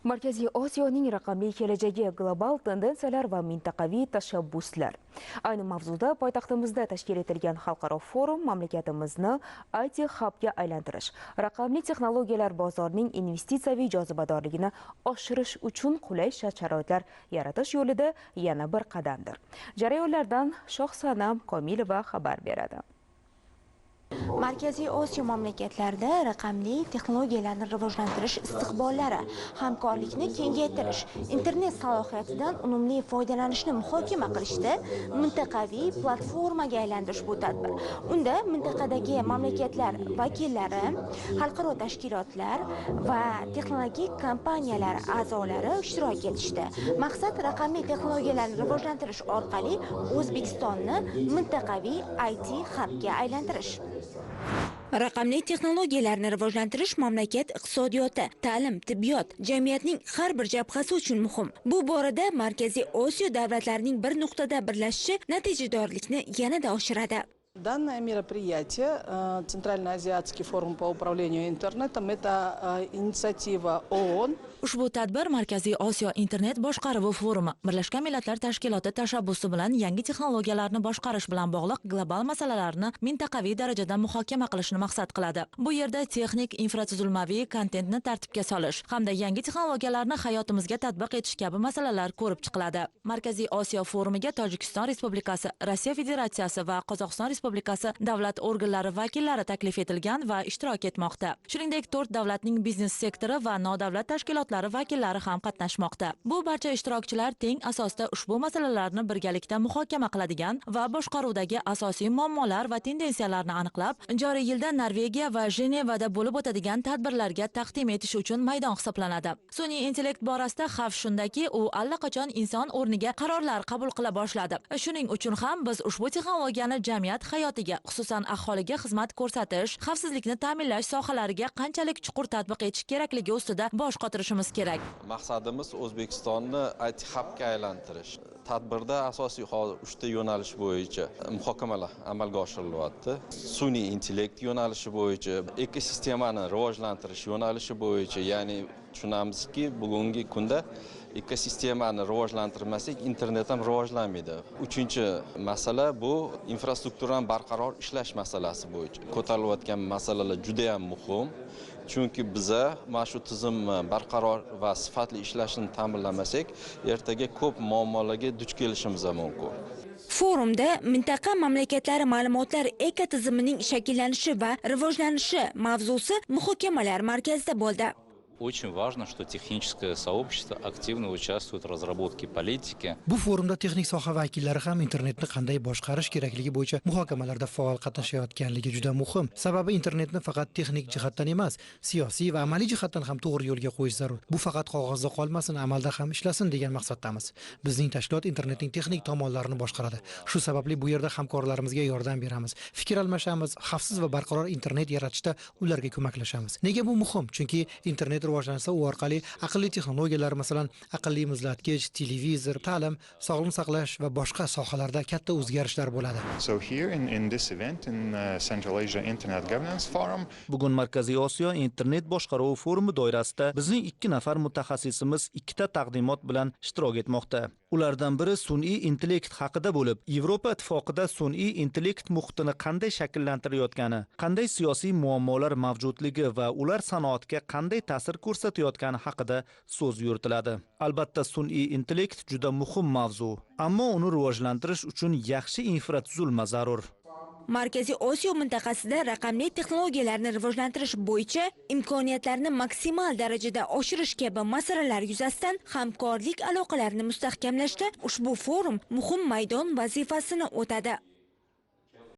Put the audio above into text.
Markaziy Osiyoning raqamli kelajagi, global tendensiyalar va mintaqaviy tashabbuslar. Ayni mavzuda poytaxtimizda tashkil etilgan xalqaro forum mamlakatimizni IT hubga aylantirish, raqamli texnologiyalar bozorining investitsiyaviy jozibadorligini oshirish uchun qulay shart-sharoitlar yaratish yo'lida yana bir qadamdir. Jarayonlardan Shohsanam Komilova xabar beradi. Markaziy Osiyo mamlakatlarida raqamli texnologiyalarni rivojlantirish istiqbollari, hamkorlikni kengaytirish, internet salohiyatidan unumli foydalanishni muhokama qilishda mintaqaviy platformaga aylantirish bu tadbir. Unda mintaqadagi mamlakatlar vakillari, xalqaro tashkilotlar va texnologik kompaniyalar a'zolari ishtirok etishdi. Maqsad raqamli texnologiyalarni rivojlantirish orqali O'zbekistonni mintaqaviy IT hubga aylantirish. Raqamli texnologiyalarni rivojlantirish mamlakat iqtisodiyoti, ta'lim, tibbiyot, jamiyatning har bir jabhasi uchun muhim. Bu borada Markaziy Osiyo davlatlarining bir nuqtada birlashishi natijadorlikni yanada oshiradi. Данное мероприятие, Центральноазиатский форум по управлению интернетом, это инициатива ООН. Ushbu tadbir Markaziy Osiyo internet boshqaruvi forumi Birlashgan Millatlar Tashkiloti tashabbusi bilan yangi texnologiyalarni boshqarish bilan bog'liq global masalalarni mintaqaviy darajada muhokama qilishni maqsad qiladi. Bu yerda texnik, infratuzilmaviy kontentni tartibga solish hamda yangi texnologiyalarni hayotimizga tatbiq etish kabi masalalar ko'rib chiqiladi. Markaziy Osiyo forumiga Tojikiston Respublikasi, Rossiya Federatsiyasi va Qozog'iston Respublikasi davlat organlari vakillari taklif etilgan va ishtirok etmoqda. Shuningdek, 4 davlatning biznes sektori va nodavlat tashkilotlari vakillari ham qatnashmoqda. Bu barcha ishtirokchilar teng asosda ushbu masalalarni birgalikda muhokama qiladigan va boshqaruvdagi asosiy muammolar va tendensiyalarni aniqlab, joriy yilda Norvegiya va Jenevada bo'lib o'tadigan tadbirlarga taqdim etish uchun maydon hisoblanadi. Sun'iy intellekt borasida xavf shundaki, u allaqachon inson o'rniga qarorlar qabul qila boshladi. Shuning uchun ham biz ushbu texnologiyani jamiyat hayotiga, xususan aholiga xizmat ko'rsatish, xavfsizlikni ta'minlash sohalariga qanchalik chuqur tatbiq etish kerakligi ustida bosh qotirishimiz kerak. Maqsadimiz O'zbekistonni IT hubga aylantirish. Tadbirda asosiy hozir 3 ta yo'nalish bo'yicha muhokamalar amalga oshirilyapti. Sun'iy intellekt yo'nalishi bo'yicha, ekosistemani rivojlantirish yo'nalishi bo'yicha, ya'ni tushunamizki, bugungi kunda ekosistemani rivojlantirmasak, internet ham rivojlanmaydi. 3-chi masala bu infrastrukturani barqaror ishlash masalasi bo'yicha ko'tarilayotgan masalalar juda ham muhim. Chunki biza mana shu tizimni barqaror va sifatli ishlashini ta'minlamasak, ertaga ko'p muammolarga duch kelishimiz mumkin. Forumda mintaqa mamlakatlari ma'lumotlar ekotizimining shakllanishi va rivojlanishi mavzusi muhokamalar markazida bo'ldi. Очень важно, что техническое сообщество активно участвует в разработке политики. Bu forumda texnik soha vakillari ham internetni qanday boshqarish kerakligi bo'yicha muhokamalarda faol qatnashayotganligi juda muhim. Sababi internetni faqat texnik jihatdan emas, siyosiy va amaliy jihatdan ham to'g'ri yo'lga qo'yish zarur. Bu faqat qog'ozda qolmasin, amalda ham ishlasin degan maqsaddamiz. Bizning tashkilot internetning texnik tomonlarini boshqaradi. Shu sababli bu yerda hamkorlarimizga yordam beramiz, fikr almashamiz, xavfsiz va barqaror internet yaratishda ularga ko'maklashamiz. Nega bu muhim? Chunki internet rivojlansa, u orqali aqlli texnologiyalar, masalan, aqlli muzlatgich, televizor, ta'lim, sog'liqni saqlash va boshqa sohalarda katta o'zgarishlar bo'ladi. So here in this event in Central Asia Internet Governance Forum, bugun Markaziy Osiyo internet boshqaruvi forumi doirasida bizning 2 nafar mutaxassisimiz 2 ta taqdimot bilan ishtirok etmoqda. Ulardan biri sun'iy intellekt haqida bo'lib, Yevropa Ittifoqida sun'iy intellekt muhitini qanday shakllantirayotgani, qanday siyosiy muammolar mavjudligi va ular sanoatga qanday ta'sir ko'rsatayotgani haqida so'z yuritiladi. Albatta, sun'iy intellekt juda muhim mavzu, ammo uni rivojlantirish uchun yaxshi infratuzilma zarur. Markaziy Osiyo mintaqasida raqamli texnologiyalarni rivojlantirish bo'yicha imkoniyatlarni maksimal darajada oshirish kabi masalalar yuzasidan hamkorlik aloqalarini mustahkamlashda ushbu forum muhim maydon vazifasini o'tadi.